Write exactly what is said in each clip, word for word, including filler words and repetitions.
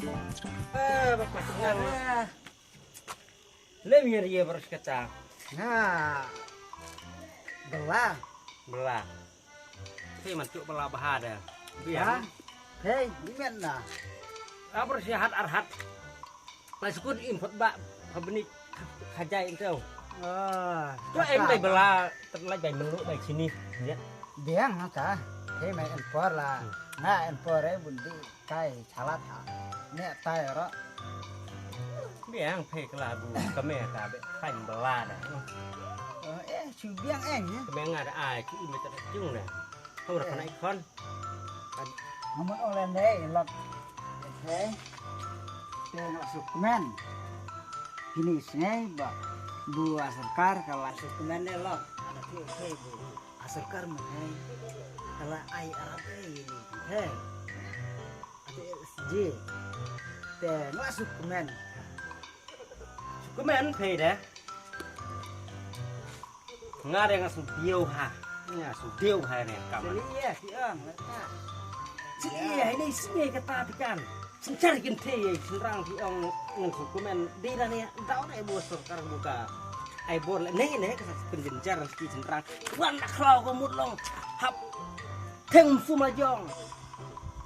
Eh, bapak senang. Lem ïa ria baru sekata. Nah. Bela. Bela. Hei, man cuk bela bahada. Biang. Hei, ni men na. Abar sihat arhat. Lai sukut im phot ba. Habni khajai into. Ah. Tu em bai bela, terlai bai melu bai sini. Ya. Biang ha ka. Hei, mai empor la. Na empor eh bundi. Kai chalat ha. Ne tai ro. Biang phe kala bu kame ta be pain bela da. Eh, chu biang eng ya. Kame nga da ai chu me ta jung da. Hau ra kana ikon. Ngamut olen dei lok. Phe. Phe nga sukmen. Ini sngai ba. Bu asarkar kala sukmen dei lok. Ada phe phe bu. Asarkar mengai. Kala ai arap eh ini. Phe. Ate S J. Te nga sukmen. Sukmen phe de. Nga de nga suk diu ha. Nga suk diu ha ne kam. Sini ya ki ang lata. Sini ya ini sini kata pikan. Senchar kin te ye senrang ki ang ngan sukmen. Di da ne dau ne bu sorkar buka. Ai bor le ne ne ka sa kin jenjar ki senrang. Wan na khlau ko mut long. Hap. Theng sum la jong.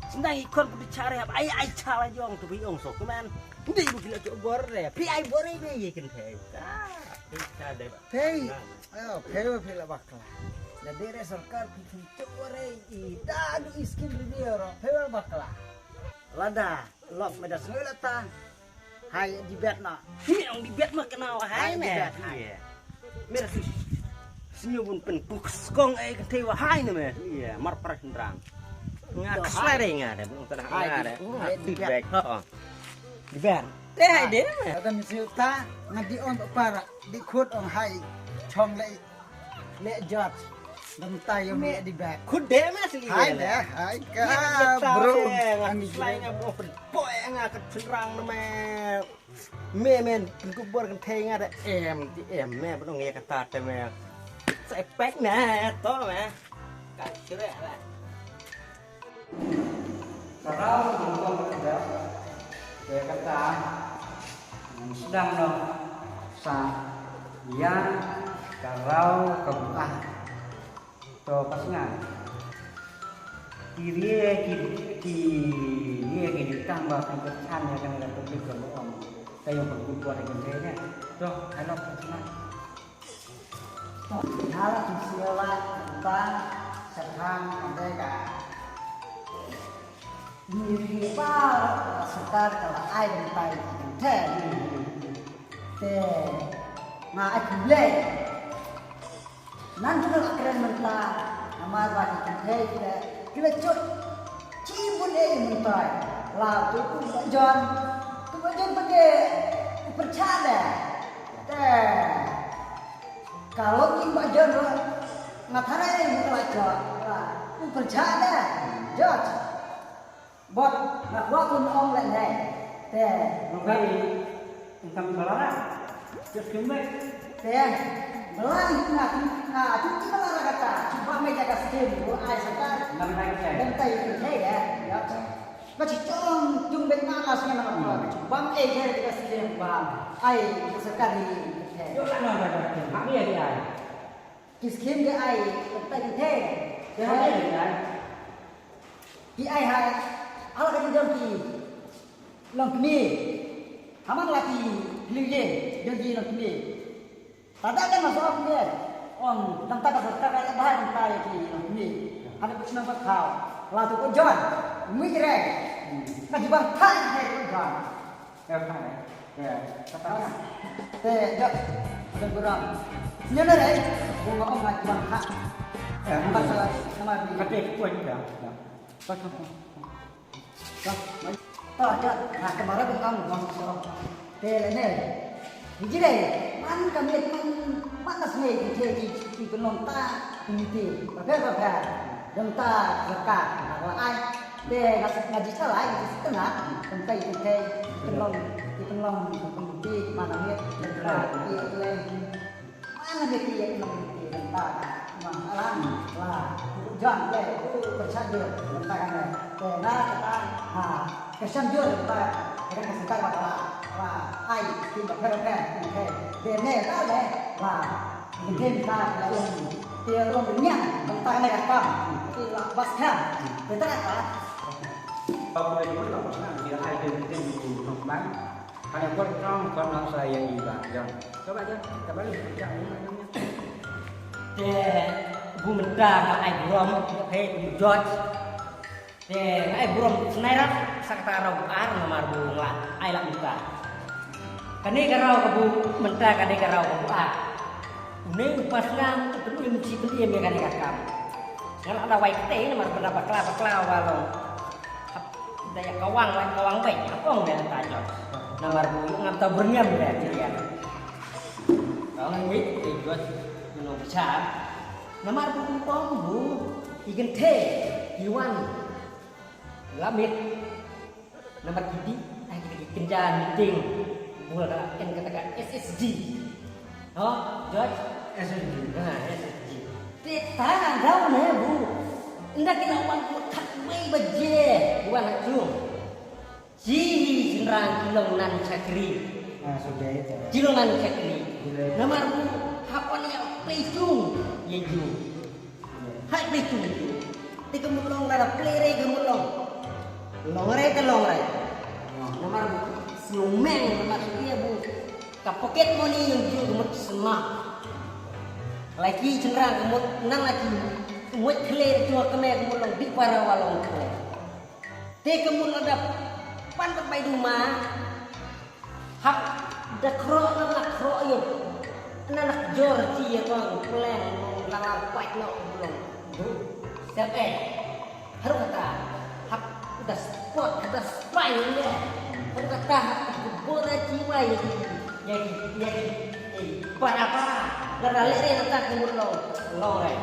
Sendang ikon pun dicari hap ai ai chala jong tu bi ong sok man. Ndi bu kila tu bor re. Pi ai bor re ye kin thei. Ka. Pi ka de ba. Thei. Ayo, thei ba phi la bakla. Da de re sorkar phi phi tu bor re i da du iskin re ro. Thei ba bakla. Lada lok me da soi lata. Hai debate na. Hi ong debate ma kena hai me. Debate hai. Mera si. Sinyo bun pen kuk skong ai kan tewa hai ne me. Iya, mar par senrang. Nga keslai deh nga deh bun tengah nga deh. Hai debate. Debate. Teh hai deh. Ada misi ta ngadi ong para di khut ong hai chong lei. Le jot. Dam tai ïa me di bag. Khut de me sli. Hai de, hai ka bro. Ang slai nga bro pen poi nga ka cenrang na me. Me men pen ku bor kan thei nga da em di em me pen ong ïa ka ta te me. Sai pek na to me. Ka chere la. Ka rau nongpom ka dep, te kata ngan sdang noh sa ïa ka rau ka buaid. To ka sngi ki rie ki ki rie ki di tang ba ki ka chan ïa kane ka topic ka ba ong ka ïong ka buaid ka dei ne. To ai lok ka sngi. Hala ki sila ba sa thang ka dei ka. Ni ri ba sorkar ka la ai ban tai ki kynthei. Te nga ai khublei. Nan tu ka la kren mynta namar ba ki kynthei ki la ki la chut. Chi bun ei mynta la tu ku ba jon tu ba jon ba ke u pyrchah de. Te Ka long ïing ba jon ruh nga tharai ruh ka la jot. Ka u pyrchah de jot. Bot nga kwah un ong lehne. Te. Nga kwah i, tang balara. Just come back. Te. Balang nga nga tu ki balara kata. Cuba me jaga skim bu ai sakar. Nga menai kata. Dan tai pyrchah ya. Ya. Nga ci tong tung bek na la sngem na ma. Bam e je de ka skem bam. Ai ka sorkar ni. Yo la na ba ka skem. Ma ni ai ai. Ki skem ke ai. Ka ta ki the. Ke ai ai. Ki ai hai. Ala ka jong ki. Long kni. Haman la ki. Liu ye. Jong ki long kni. Tada kan masuk aku ye. Ong, tang ta ka sorkar ka ba tang ta ye ki ni. Ada ku senang ba kau. La tu ko John. Mi re. Ka jibang thai ye ko John. Ya, thai. Ya, kata. Te, jot. Ada kurang. Senyum re. Bunga ong ka jibang thai. Ya, nama sa, nama di. Kata ku aja. Ya. Kata. To, jot, ha, ka mara ka kam, kam, kam. Te, le, ne. Ji dei, man ka miet, man, man na snei, ki, ki, ki, ki, ki, nong ta, ki, ki, ba, ba, ba, ba. Nong ta, ka, ka, ka, ka, ai. Te, na, na ji sa lai, ji sa na, kan tai, kan tai, kan long, kan long, kan long, ti, man na miet, kan long, ti, le. Mana dia kiri yang nak kiri tentang mang alam lah. Jangan le tu percaya tentang kan. Kena kata ha. Ka shem jur ba ka ka sengkang ba ka la ai skim ba pher pher. Okey. Be ne ta le ba kin ta la um ti um niang ban ta ne ka kam ti la bas kam. Be ta ka. Ba ko ni la ba na ti ai de de ni ko ban. Hanya ko trong ko na sa ya i ba jam. Coba je, coba ni. Te bu mynta ka ai burom, okay, George. Te nga ai burom shnai rat sa kata rau ar namar bu nga ai la mynta. Kane ka rau ka bu mynta kane ka rau ka bu ar. Une u pas nga u pynliem chi pynliem ïa kane ka kam. Nga la da wai kte namar ba da bakla bakla wa long. Hap da ïa kawang wai kawang bai hap ong da ta jot. Namar bu ngam ta byrngem da chi ïa. Ka ong wei te jot nong cha. Namar bu ong bu i kynthei i wan. Lamit. Namar ki dih ai ki kynja meeting. Bul ka en kata ka S S G. Ho, George? S S G. Ha, S S G. Te ta na daw ne bu. Nda ki na wan ku khat wei baje. Wan ha chung. Ji hi jingrang ki long nan chakri. Ah, sudah itu. Ji long nan chakri. Namar bu hap on ya play chung. Ye ju. Hai play chung. Te ka mut long la play re ka mut long. Long re ka long re. Namar bu sngewmeng namar ïa bu ka pocket money yang ju ka mut sma. Laki jingrang ka mut nang laki mut khle tu ka me ka mut long di para wa long khle. Te ka mut long da pan ka bai duma. Hap da khroh na na khroh ïa. Na na jor ti ïa ko pleng la la pait no blong. Du. Sep eh. Haru kata. Hap da spot da spy ïa. Haru kata hap da bor da jiwa ïa. Ïa ïa ïa. Para para. La la le re na ta ki mut long. Long re.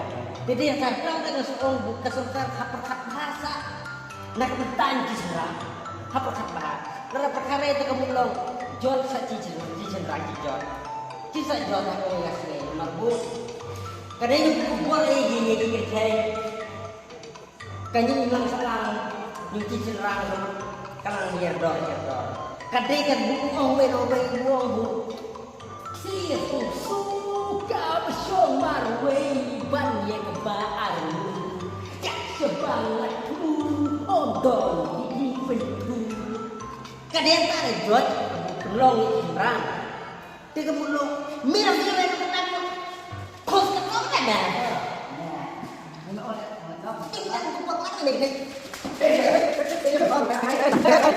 Jadi ta dang da song bu ka song ka hap hap bahasa. Na ka bynta ki shynrang. Ha pyrkhat bha. Lada pyrkhat re te ka mut long. Jot sa chi shynrang, chi shynrang chi jot. Chi sa jot ha ka ïa ka sngi namar bu. Ka dei ngi ku bor ei ngi ngi ngi kyrchai. Ka ngi ngi lang sa lang ngi chi shynrang ka lang ïa dor ïa dor. Ka dei ka bu ong wei ong wei bu ong bu. Shisha suk ka ba shong marwei ban ïa ka ba arngut. Ka sha ba ngat tu ong don ki ki pyntu. Ka dei ta re jot ka bu pynlong ïa ki shynrang. Te ka bu long mir ïa ka ba khos ka tong ka da. Te ka bu pynlong ïa ka.